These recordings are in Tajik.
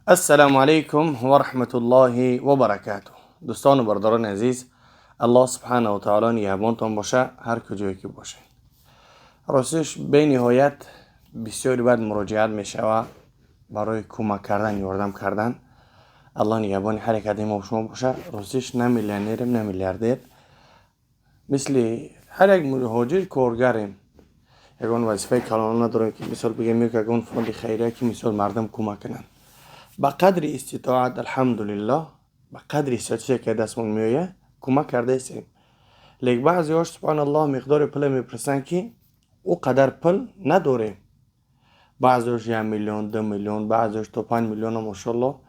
Ассалому алайкум ва раҳматуллоҳи ва баракатуҳ. Дӯстону бародарони азиз, Аллоҳ субҳанаҳу ва таоло нигаҳбонтон боша, ҳар куҷое ки бошед. Ростиш, бениҳоят бисёри баъд муроҷиат мешава барои кӯмак кардан, ёрдам кардан. Аллоҳ нигаҳбони ҳар як ади мо шумо боша. Ростиш, на миллионерем, на миллиардер, мисли ҳар як муҳоҷир коргарем. Ягон вазифаи калона надорем, ки мисол бигем, ягон фонди хайрия, ки мисол мардум кӯмак кунанд. Ба қадри иститоат, алҳамдулиллоҳ, ба қадри иститоате ки дастмон меояд, кӯмак кардаистем. Лек баъзеҳош, субҳаналлоҳ, миқдори пуле мепурсанд, ки ӯ қадар пул надорем. Баъзеҳош 1 миллион, 2 миллион, баъзеҳош то 5 миллиона, мошалло.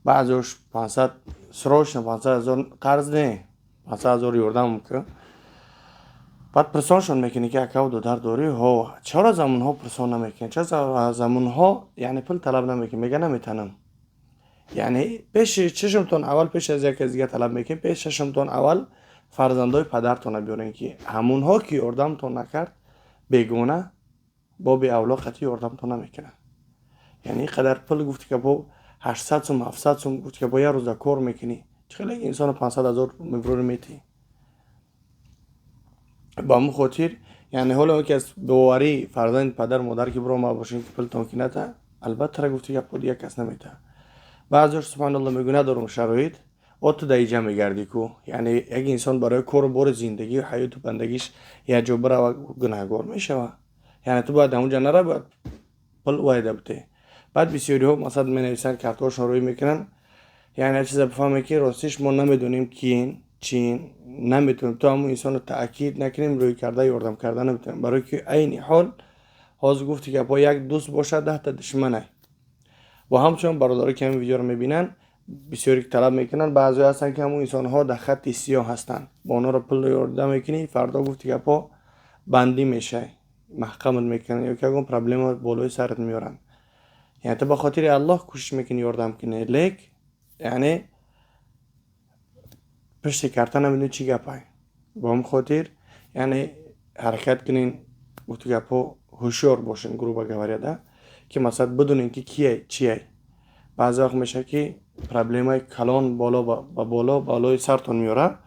Баъзеҳош 500, срочно 500 000 қарз, не, 500 000 ёрдам ки. Баъд пурсоншон мекунӣ, ки акаву додар дорӣ? Ҳо. Чаро замонҳо пурсон намекунӣ? Чаро замонҳо, яъне, пул талаб намекунӣ? Мега, наметанам. Яъне пеши чашмтон аввал, пеш аз як кас дига талаб мекунед, пеши чашмтон аввал фарзандои падартона биёрен, ки ҳамонҳо ки ёрдамтон накард, бегона боби авло қатъи ёрдамтон намекунад. Яъне ин қадар пул, гуфти ки бо 800 сум, 700 сум, гуфти ки бо як рӯза кор мекунӣ, чӣ хеле инсоно 500 000 мебурори метиҳӣ? Ба ҳамун хотир, яъне ҳоло ки аз боварии фарзанди падару модар ки биромада бошем, ки пултон ки ната, албатта, гуфти гапҳо, дигар кас наметаҳад. Баъзеҳош, субҳаналло, мегӯ, надорум шароит. О, ту дар иҷа мегардӣ ку. Яъне як инсон барои кору бори зиндагию ҳаёту бандагиш як ҷо бирава, гунаҳгор мешавад. Яъне ту бояд ҳамунҷа нара, бояд пул вайда бутӣ. Баъд бисёриҳо, масалан, менависанд, картҳошон рӯй мекунанд. Яъне як чиза бифаҳме, ки ростиш мо намедонем, киен, чин, наметавонем то ҳамун инсонро таъкид накунем, рӯй карда ёрдам карда наметавонем, барое ки айни ҳол ҳозир, гуфти гапҳо, як дӯст бошад, 10-та душманай. Ва ҳамчунон бародаро, ки ҳамин видеоро мебинанд, бисёре талаб мекунанд, баъзеҳо ҳастанд, ки ҳамун инсонҳо дар хатти сиёҳ ҳастанд. Бо онҳоро пул ёрдам мекунӣ, фардо, гуфти гапҳо, бандӣ мешавӣ, маҳкамат мекунанд ё ки ягон проблема болои сарат меоранд. Яъне ту ба хотири Аллоҳ кӯшиш мекунӣ ёрдам кунӣ, лек яъне пушти карта намедонӣ чӣ гапай. Ба ҳамин хотир, яъне, ҳаракат кунен, гуфти гапҳо, ҳушёр бошен, грубо говоря, да, ки масалан бидонем, ки кияй, чияй. Баъзе вақт мешавад, ки проблемаи калон боло ба боло болои сартон меорад.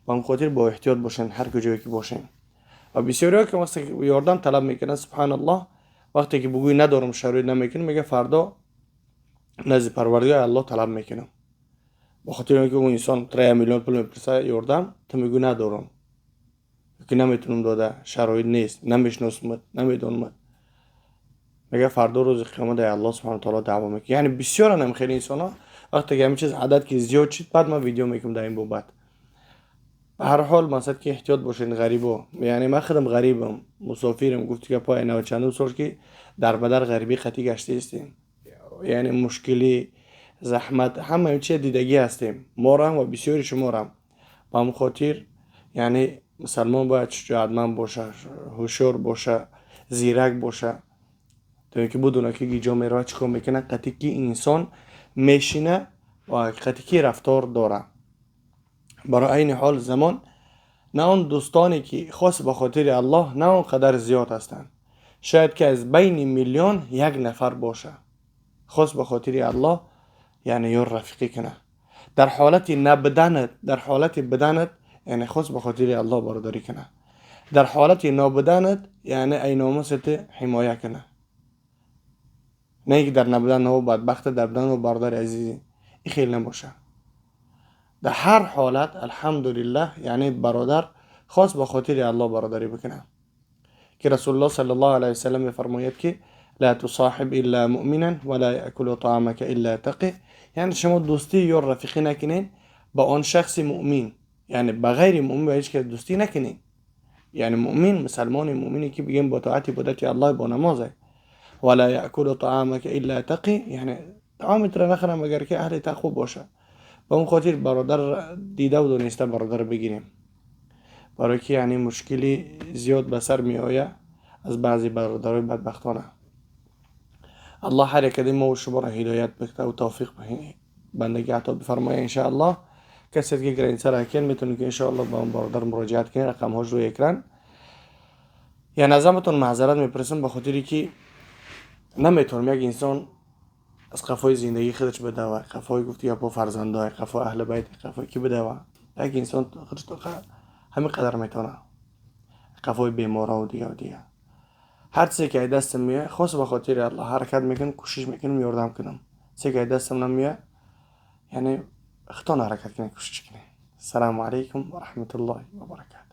Ба ҳамин хотир бо эҳтиёт бошен, ҳар куҷое ки бошен. Ва бисёриҳо, ки вақте ёрдам талаб мекунанд, субҳаналлоҳ, вақте ки бугӯй, надорам шароит, намекунӣ, мега, фардо назди Парвардигори Аллоҳ талаб мекунам. Ба хотири он ки он инсон тра 1 миллион пул мепурсад ёрдам, ту мегӯй, надорам ки наметавонам дода, шароит нест, намешиносумат, намедонамат, мега, фардо рӯзи қиёмат ай Аллоҳ субҳана таоло даъво мекунад. Яъне бисёран хеле инсонҳо, вақте ки ҳамин чиз адад ки зиёд шид, баъд ман видео мекунам дар ин бобат. Ба ҳар ҳол, масалан, ки эҳтиёт бошед, ғарибо. Яъне ман худам ғарибам, мусофирам, гуфти гапҳо, навчандум сол ки дар бадар ғарибӣ қатъӣ гаштаистем. Яъне мушкилӣ, заҳмат, ҳама чиз дидагӣ ҳастем, морам ва бисёри шуморам. Ба ҳамин хотир, яъне, мусалмон бояд шуҷоатманд боша, ҳушёр боша, зирак боша, то ин ки бидонад, ки ҷо меравад, чӣ кор мекунад, қатъи ки инсон мешина ва қатъи ки рафтор дорад. Барои айни ҳол замон на он дӯстоне, ки хос ба хотири Аллоҳ, на он қадар зиёд ҳастанд. Шояд ки аз байни миллион як нафар боша, хос ба хотири Аллоҳ, яъне ёр рафиқӣ кунад дар ҳолати набуданат, дар ҳолати буданат, яъне хос ба хотири Аллоҳ бародарӣ кунад, дар ҳолати нобуданат, яъне ай номусате ҳимоя кунад. На ин ки дар набудан ҳо бадбахта, дар будан ҳо бародари азизи. Ин хел набошад. Дар ҳар ҳолат, алҳамдулиллаҳ, яъне бародар хос ба хотири Аллоҳ бародарӣ бикунад, ки Расулуллоҳ саллаллоҳу алайҳи васаллам мефармояд, ки ла тусоҳиб илла муъминан ва ла яъкулу таъамака илла тақӣ. Яъне шумо дӯстӣ ё рафиқӣ накунед ба он шахси муъмин, яъне ба ғайри муъмин ба ҳеҷ кас дӯстӣ накунед. Яъне муъмин, мусалмони муъмине, ки бигем бо тоати ибодати Аллоҳ, бо намозе. Ва ла яъкулу таъамака илла тақӣ, яъне таоми туро нахӯрам, агар ки аҳли тақво бошад. Ба он хотир бародар дидаву дониста бародар бигирем, барое ки, яъне, мушкили зиёд ба сар меояд аз баъзе бародарои бадбахтона. Аллоҳ ҳар якади мо шуморо ҳидоят бикунад, тавфиқ бандагӣ ато бифармояд, иншааллоҳ. Касе ки граница ра кен, метавонед ки иншоаллоҳ ба он бародар муроҷиат кунед, рақамҳош рӯи экран. Яъне аз ҳаматон маъзарат мепурсам, ба хотире ки наметавонам як инсон Аз қафои зиндагии худаш бидава, қафои, гуфти гапо, фарзандой, қафои аҳли байт, қафои ки бидава. Як инсон худаш ҳамин қадар метавонад, қафои бемораву дигаву дига. Ҳар чизе ки ай дастам меояд, хос ба хотири Аллоҳ ҳаракат мекунам, кӯшиш мекунам ёрдам кунам. Чизе ки ай дастам намеояд, яъне худтон ҳаракат кунед, кӯшиш кунед. Ассалому алайкум ва раҳматуллоҳи ва баракатуҳ.